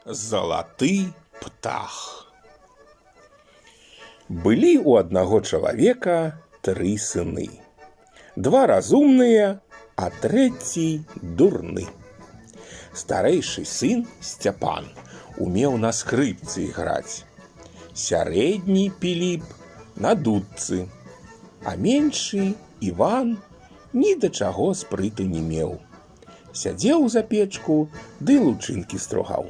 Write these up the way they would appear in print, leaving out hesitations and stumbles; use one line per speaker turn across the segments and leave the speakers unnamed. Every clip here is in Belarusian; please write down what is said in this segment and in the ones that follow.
Залаты птах. Былі ў аднаго чалавека тры сыны. Два разумныя, а трэці дурны. Старэйшы сын Сцяпан умеў на скрыпцы іграць. Сярэдні Піліп на дудцы, а меншы Іван ні да чаго спрыту не меў. Сядзеў за печку ды лучынкі стругаў.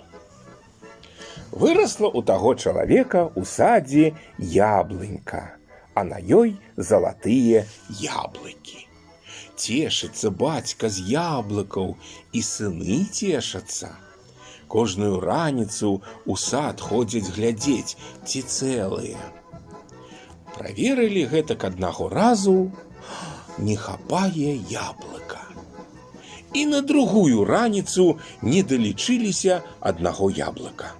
Вырасла ў таго чалавека ў садзе яблынька, а на ёй залатыя яблыкі. Цешыцца бацька з яблыкаў, і сыны цешацца. Кожную раніцу ў сад ходзяць глядзець, ці цэлыя. Праверылі гэтак аднаго разу, не хапае яблыка. І на другую раніцу не далічыліся аднаго яблыка.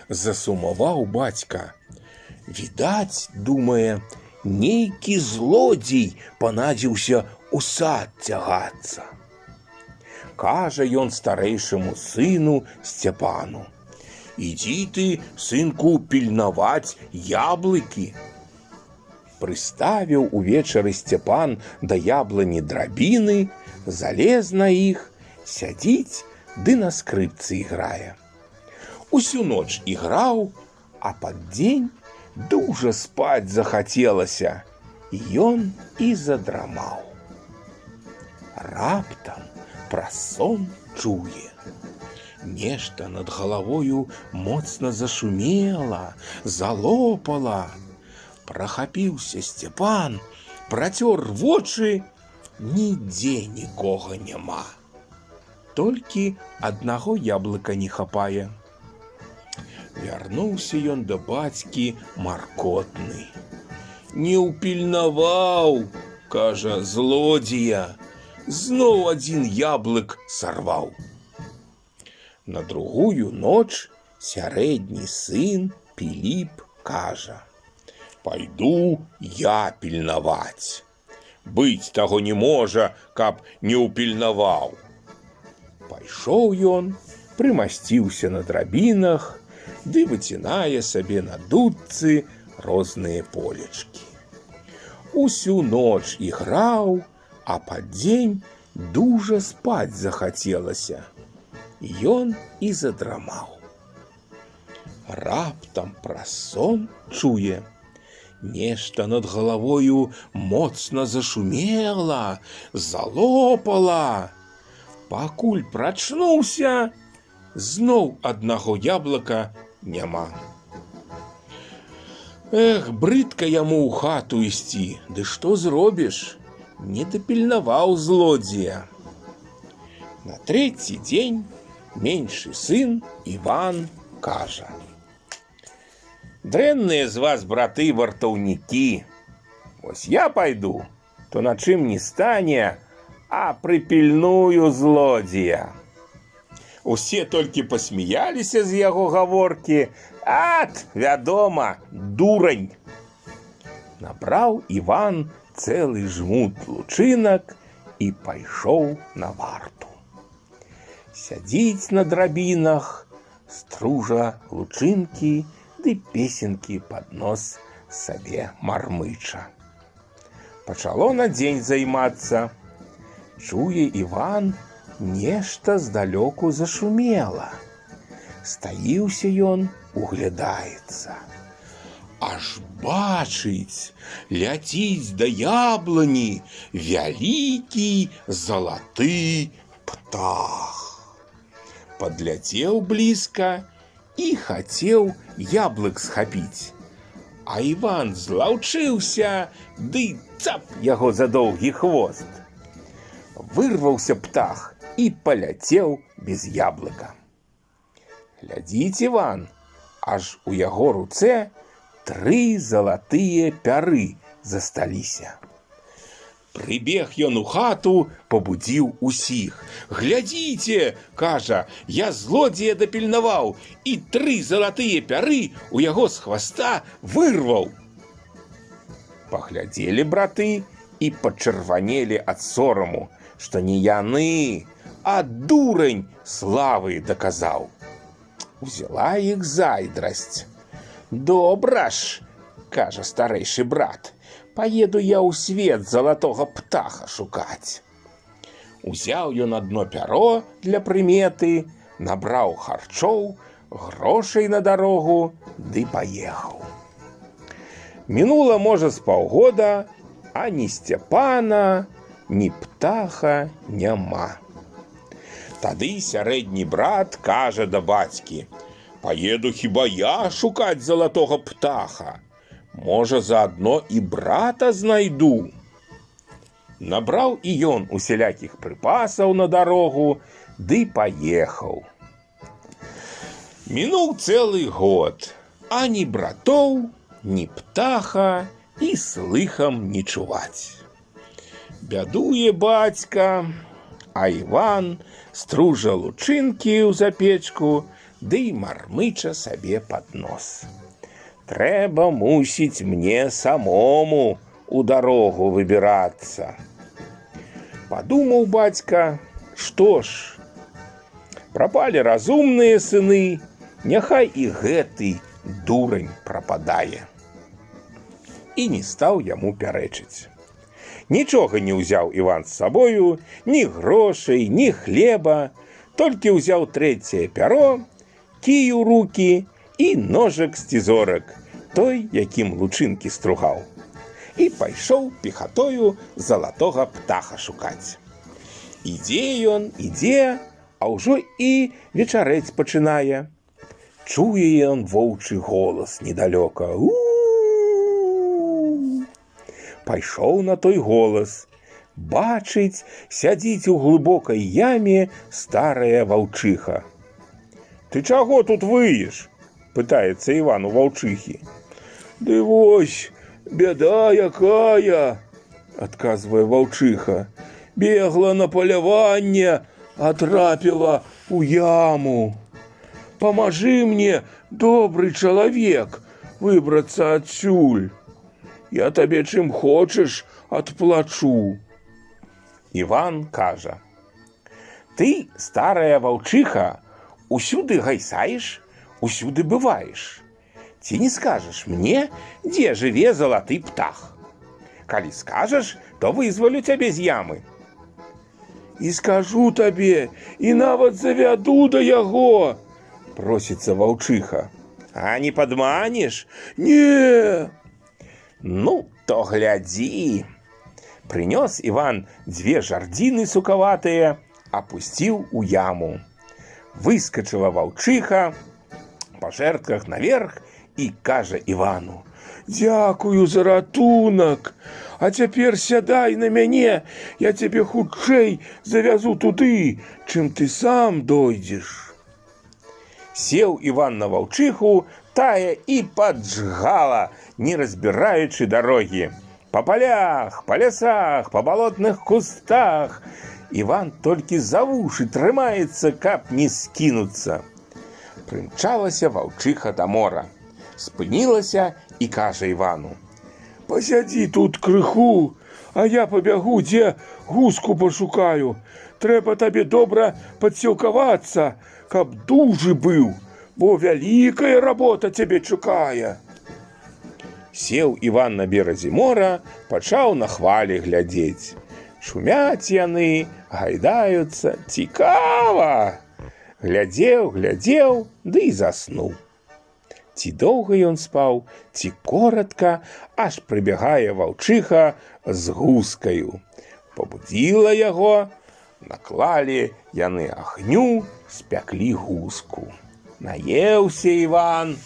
Засумаваў бацька. Відаць, думае, нейкі злодзей панадзіўся ў сад цягацца. Кажа ён старэйшаму сыну Сцяпану: « Ідзі ты, сынку, пільнаваць яблыкі. Прыставіў увечары Сцяпан да яблыні драбіны, залез на іх, сядзіць ды на скрыпцы іграе. Усю ноч іграў, а пад дзень дужа спаць захацелася, і ён і задрамаў. Раптам праз сон чуе. Нешта над галавою моцна зашумела, залопала. Прахапіўся Сцяпан, працёр вочы, нідзе нікога няма. Толькі аднаго яблыка не хапае. Вярнуўся ён да бацькі маркотны. Не ўпільнаваў, кажа, злодзея, зноў адзін яблык сарваў. На другую ноч сярэдні сын Піліп кажа: « Пайду я пільнаваць. Быць таго не можа, каб не ўпільнаваў. Пайшоў ён, прымасціўся на драбінах, ды выцінае сабе на дудцы розныя полечкі. Усю ноч іграў, а пад дзень дужа спаць захацелася. Ён і задрамаў. Раптам праз сон чуе. Нешта над галавою моцна зашумела, залопала. Пакуль прачнуўся, зноў аднаго яблыка няма. Эх, брыдка яму ў хату ісці, ды што зробіш? Не дапільнаваў злодзея. На трэці дзень меншы сын Іван кажа: « Дрэнныя з вас, браты, вартаўнікі. Вось я пайду, то на чым не стане, а прыпільную злодзея. Усе толькі пасмяяліся з яго гаворкі: Ат, вядома, дурань. Набраў Іван цэлы жмут лучынак і пайшоў на варту. Сядзіць на драбінах, стружа лучынкі ды песенкі пад нос сабе мармыча. Пачало на дзень займацца. Чуе Іван, нешта здалёку зашумела. Стаіўся ён, углядаецца. Аж бачыць, ляціць да яблыні вялікі залаты птах. Падляцеў блізка і хацеў яблык схапіць. А Іван злаўчыўся ды цап яго за доўгі хвост. Вырваўся птах і паляцеў без яблыка. Глядзіць Іван, аж у яго руцэ тры залатыя пяры засталіся. Прыбег ён у хату, пабудзіў усіх. Глядзіце, кажа, я злодзея дапільнаваў і тры залатыя пяры у яго з хваста вырваў. Паглядзелі браты і пачырванелі ад сораму, што не яны, а дурань славы даказаў. Узяла іх зайздрасць. Добра ж, кажа старэйшы брат, паеду я ў свет залатога птаха шукаць. Узяў ён адно пяро для прыметы, набраў харчоў, грошай на дарогу ды паехаў. Мінула, можа, з паўгода, а ні Сцяпана, ні птаха няма. Тады сярэдні брат кажа да бацькі: « Паеду хіба я шукаць залатога птаха. Можа, заадно і брата знайду. Набраў і ён усялякіх прыпасаў на дарогу ды паехаў. Мінуў цэлы год, а ні братоў, ні птаха і слыхам не чуваць. Бядуе бацька, а Іван стружа лучынкі ў запечку ды і мармыча сабе пад нос. Трэба, мусіць, мне самому у дарогу выбірацца. Падумаў бацька, што ж, прапалі разумныя сыны, няхай і гэты дурань прападае. І не стаў яму пярэчыць. Нічога не ўзяў Іван з сабою, ні грошай, ні хлеба, толькі ўзяў трэцяе пяро, кій у рукі і ножык сцізорак, той, якім лучынкі стругаў. І пайшоў пехатою залатога птаха шукаць. Ідзе ён, ідзе, а ўжо і вечарэць пачынае. Чуе ён воўчы голас недалёка. У! Пайшоў на той голас. Бачыць, сядзіць у глыбокай яме старая ваўчыха. Ты чаго тут выеш? Пытаецца Іван у ваўчыхі. Ды вось, бяда якая, адказвае ваўчыха. Бегла на паляванне, а трапіла у яму. Памажы мне, добры чалавек, выбрацца адсюль. Я табе чым хочаш адплачу. Іван кажа: « Ты, старая ваўчыха, усюды гайсаеш, усюды бываеш. Ці не скажаш мне, дзе жыве залаты птах? Калі скажаш, то вызвалю цябе з ямы. І скажу табе, і нават завяду да яго, просіцца ваўчыха. А не падманеш? Не. Ну, то глядзі. Прынёс Іван дзве жардзіны сукаватыя, апусціў у яму. Выскочыла ваўчыха па жэрдках наверх і кажа Івану: « Дзякую за ратунак, А цяпер сядай на мяне, я цябе хутчэй завязу туды, чым ты сам дойдзеш. Сеў Іван на ваўчыху, тая і паджгала, не разбіраючы дарогі. Па палях, па лясах, па балотных кустах. Іван толькі за вушы трымаецца, каб не скінуцца. Прымчалася ваўчыха да мора. Спынілася і кажа Івану: « Пасядзі тут крыху, а я пабягу, дзе гуску пашукаю. Трэба табе добра падсілкавацца, каб дужы быў, бо вялікая работа цябе чакае. Сеў Іван на беразе мора, пачаў на хвалі глядзець. Шумяць яны, гайдаюцца, цікава. Глядзеў, глядзеў, ды і заснуў. Ці доўга ён спаў, ці коратка, аж прыбягае ваўчыха з гускаю. Пабудзіла яго, наклалі яны агню, спяклі гуску. Наеўся Іван.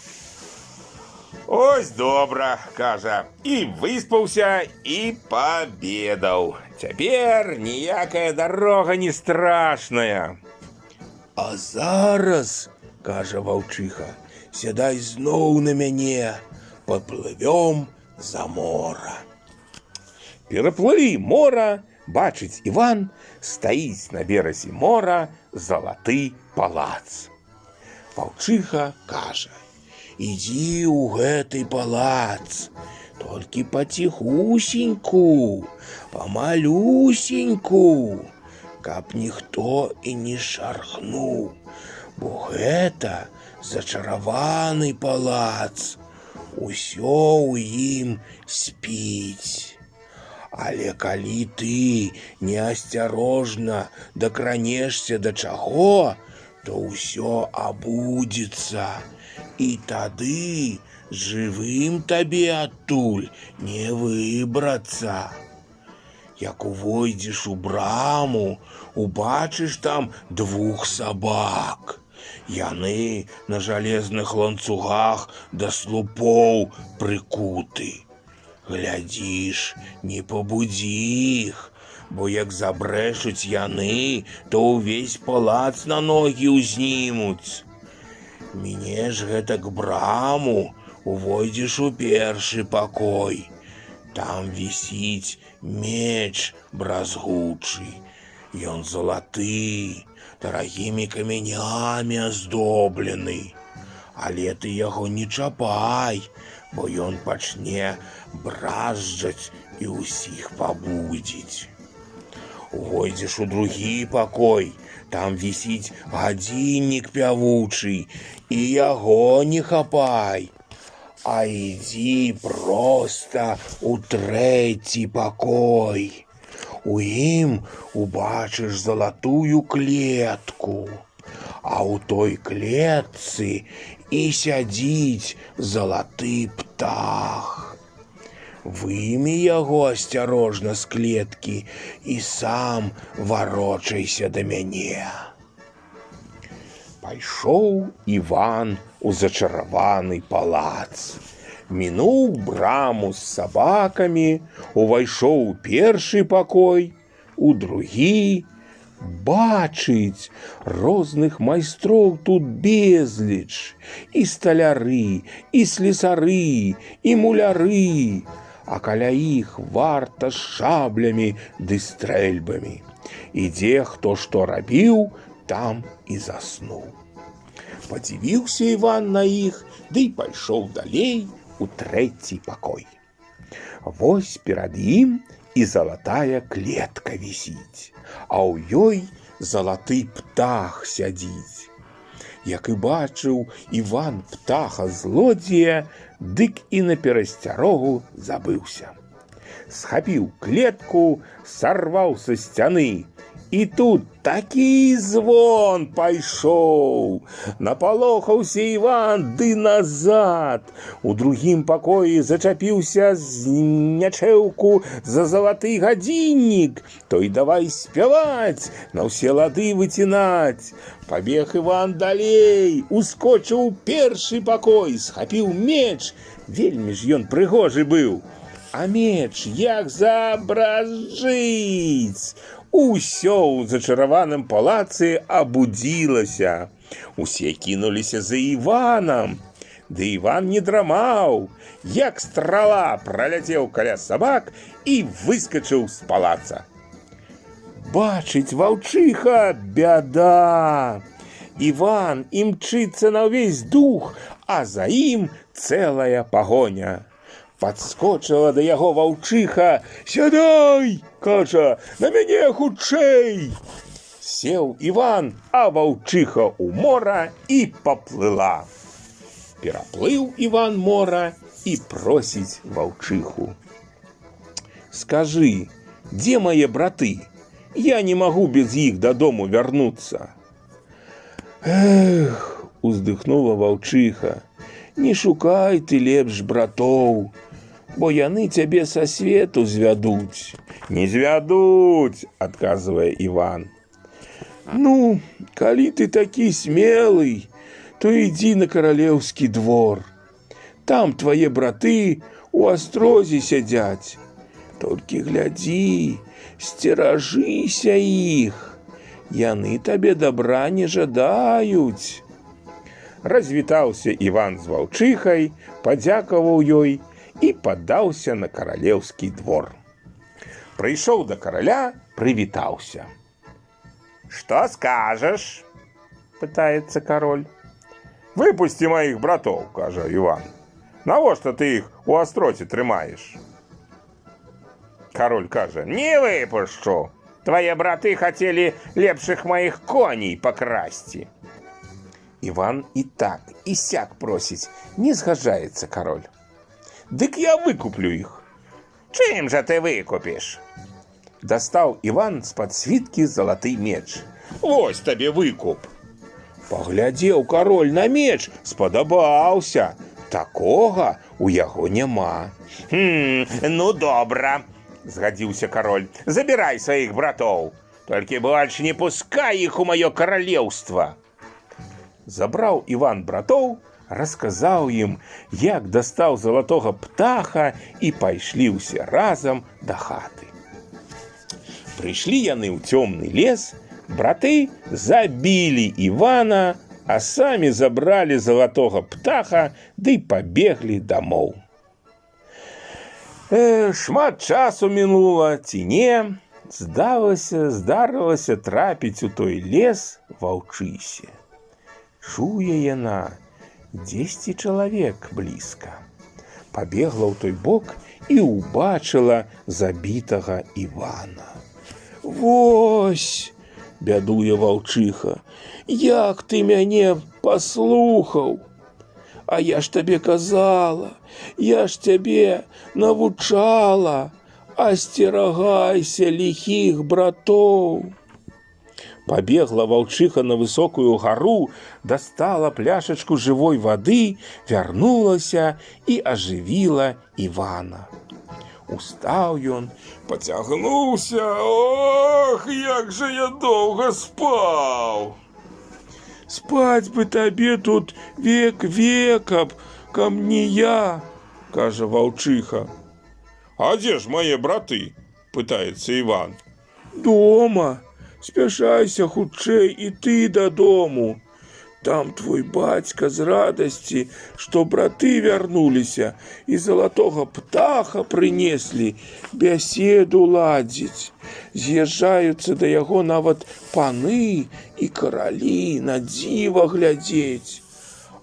Ось добра, кажа, і выспаўся і паабедаў. Цяпер ніякая дарога не страшная. А зараз, кажа ваўчыха, сядай зноў на мяне, паплывём за мора. Пераплылі мора, бачыць Іван, стаіць на беразе мора залаты палац. Ваўчыха кажа: « Ідзі ў гэты палац, толькі паціхусеньку, памалюсеньку, каб ніхто і не шархнуў, бо гэта зачараваны палац. Усё ў ім спіць. Але калі ты неасцярожна дакранешся да чаго, то ўсё абудзіцца, і тады жывым табе адтуль не выбрацца. Як увойдзеш у браму, убачыш там двух сабак. Яны на жалезных ланцугах да слупоў прыкуты. Глядзіш, не пабудзі іх, бо як забрэшуць яны, то ўвесь палац на ногі ўзнімуць. Мінеш гэтак браму, увойдзеш у першы пакой. Там вісіць меч бразгучы. Ён залаты, дарагімі камянямі аздоблены. Але ты яго не чапай, бо ён пачне бразджаць і ўсіх пабудзіць. Увойдзеш у другі пакой, там вісіць гадзіннік пявучы, і яго не хапай. А ідзі проста ў трэці пакой. У ім убачыш залатую клетку, а ў той клетцы і сядзіць залаты птах. Вымі яго асцярожна з клеткі і сам варочайся да мяне. Пайшоў Іван у зачараваны палац. Мінуў браму з сабакамі, увайшоў у першы пакой, у другі, бачыць, розных майстроў тут безліч, і сталяры, і слесары, і муляры, а каля іх варта з шаблямі ды стрэльбамі. І дзе хто што рабіў, там і заснуў. Падзівіўся Іван на іх, ды і пайшоў далей у трэці пакой. Вось перад ім і залатая клетка вісіць, а ў ёй залаты птах сядзіць. Як і бачыў Іван птаха злодзея, дык і на перасцярогу забыўся. Схапіў клетку, сарваў са сцяны. І тут такі звон пайшоў. Напалохаўся Іван ды назад. У другім пакоі зачапіўся з нячэўку за залаты гадзіннік. Той давай спяваць, на ўсе лады выцінаць. Пабег Іван далей, ускочыў у першы пакой, схапіў меч. Вельмі ж ён прыгожы быў. А меч як забразжыць! Усё ў зачараваным палацы абудзілася. Усе кінуліся за Іванам. Ды Іван не драмаў, як страла праляцеў каля сабак і выскачыў з палаца. Бачыць ваўчыха — бяда. Іван імчыцца на ўвесь дух, а за ім цэлая пагоня. Падскочыла да яго ваўчыха: «Сядай, — кажа, — на мяне хутчэй!» Сеў Іван, а ваўчыха ў мора і паплыла. Пераплыў Іван мора і просіць ваўчыху: «Скажы, дзе мае браты? Я не магу без іх дадому вярнуцца». «Эх, — уздыхнула ваўчыха, — не шукай ты лепш братоў, бо яны цябе са свету звядуць». «Не звядуць, — адказвае Іван. — «Ну, калі ты такі смелы, то ідзі на каралеўскі двор. Там твае браты у астрозе сядзяць. Толькі глядзі, сцеражыся іх. Яны табе дабра не жадаюць». Развітаўся Іван з ваўчыхай, падзякаваў ёй і падаўся на каралеўскі двор. Прыйшоў да караля, прывітаўся. «Што скажаш?» — пытаецца кароль. «Выпусці маіх братоў, — кажа Іван. — Навошта ты іх у астроце трымаеш?» Кароль кажа: «Не выпушчу. Твае браты хацелі лепшых маіх коней пакрасці». Іван і так, і сяк просіць, не згаджаецца кароль. Дык я выкуплю іх. Чым жа ты выкупіш? Дастаў Іван з-пад світкі залаты меч. Вось табе выкуп. Паглядзеў кароль на меч, спадабаўся. Такога у яго няма. Хм, ну добра, згадзіўся кароль. Забірай сваіх братоў. Толькі больш не пускай іх у маё каралеўства. Забраў Іван братоў, расказаў ім, як дастаў залатога птаха, і пайшлі ўсе разам да хаты. Прыйшлі яны ў цёмны лес, браты забілі Івана, а самі забралі залатога птаха ды пабеглі дамоў. Шмат часу мінула ці не, здалася, здарылася трапіць у той лес ваўчысе. Чуе яна, дзесьці чалавек блізка. Пабегла ў той бок і ўбачыла забітага Івана. Вось, бядуе ваўчыха, як ты мяне паслухаў! А я ж табе казала, я ж цябе навучала, асцерагайся ліхіх братоў. Пабегла ваўчыха на высокую гару, дастала пляшачку жывой вады, вярнулася і ажывіла Івана. Устаў ён, пацягнуўся, ох, як жа я доўга спаў. Спаць бы табе тут век века б, каб не я, кажа ваўчыха. А дзе ж мае браты? Пытаецца Іван. Дома. Спяшайся хутчэй і ты дадому. Там твой бацька з радасці, што браты вярнуліся і залатога птаха прынеслі, бяседу ладзіць. З'язджаюцца да яго нават паны і каралі на дзіва глядзець.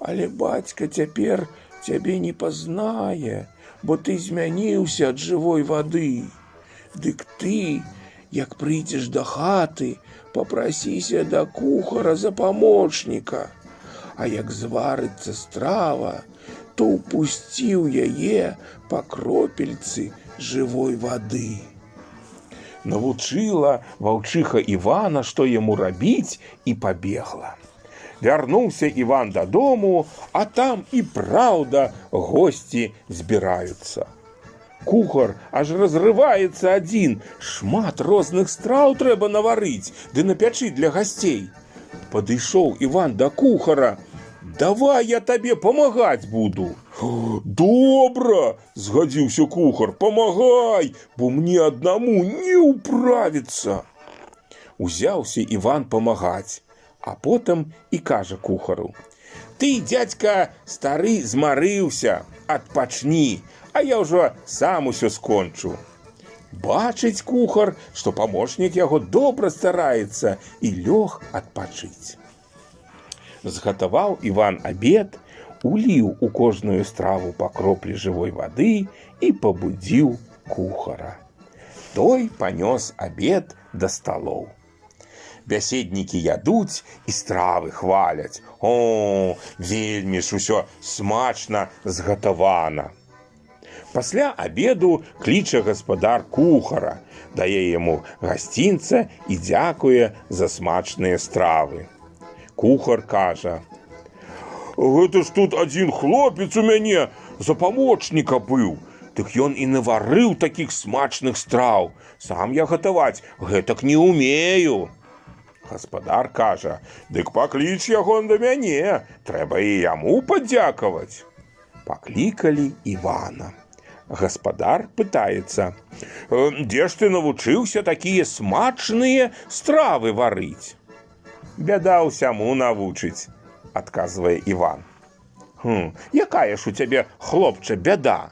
Але бацька цяпер цябе не пазнае, бо ты змяніўся ад жывой вады. Дык ты, як прыйдзеш да хаты, папрасіся да кухара за памочніка. А як зварыцца страва, то ўпусці ў яе па кропельцы жывой вады. Навучыла ваўчыха Івана, што яму рабіць, і пабегла. Вярнуўся Іван дадому, а там і праўда госці збіраюцца. Кухар аж разрываецца адзін. Шмат розных страў трэба наварыць, ды напячы для гасцей. Падышоў Іван да кухара. Давай я табе памагаць буду. Добра, згадзіўся кухар, памагай, бо мне аднаму не ўправіцца. Узяўся Іван памагаць, а потым і кажа кухару: Ты, дзядзька, стары, змарыўся, адпачні, а я ўжо сам усё скончу. Бачыць кухар, што памочнік яго добра стараецца, і лёг адпачыць. Згатаваў Іван абед, уліў у кожную страву па кроплі жывой вады і пабудзіў кухара. Той панёс абед да сталоў. Бяседнікі ядуць і стравы хваляць. О, вельмі ж усё смачна згатавана. Пасля абеду кліча гаспадар кухара, дае яму гасцінца і дзякуе за смачныя стравы. Кухар кажа: Гэта ж тут адзін хлопец у мяне за памочніка быў. Дык ён і наварыў такіх смачных страў. Сам я гатаваць гэтак не ўмею. Гаспадар кажа: Дык пакліч яго да мяне, трэба і яму падзякаваць. Паклікалі Івана. Гаспадар пытаецца: Дзе ж ты навучыўся такія смачныя стравы варыць? Бяда ўсяму навучыць, адказвае Іван. Хм, якая ж у цябе, хлопча, бяда?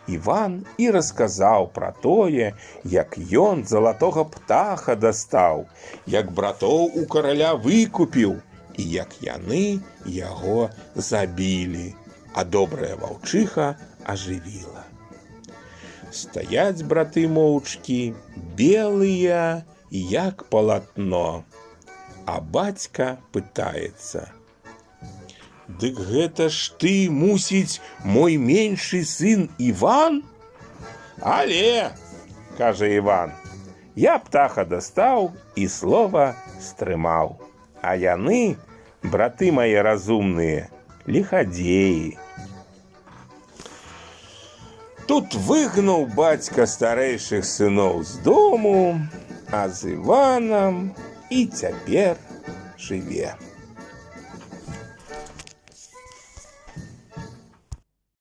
Іван і расказаў пра тое, як ён залатога птаха дастаў, як братоў у караля выкупіў і як яны яго забілі, а добрая ваўчыха ажывіла. Стаяць браты моўчкі, белыя, як палатно. А бацька пытаецца: Дык гэта ж ты, мусіць, мой меншы сын Іван? Але, кажа Іван, я птаха дастаў і слова стрымаў. А яны, браты мае разумныя, ліхадзеі. Тут выгнаў бацька старэйшых сыноў з дому, а з Іванам і цяпер жыве.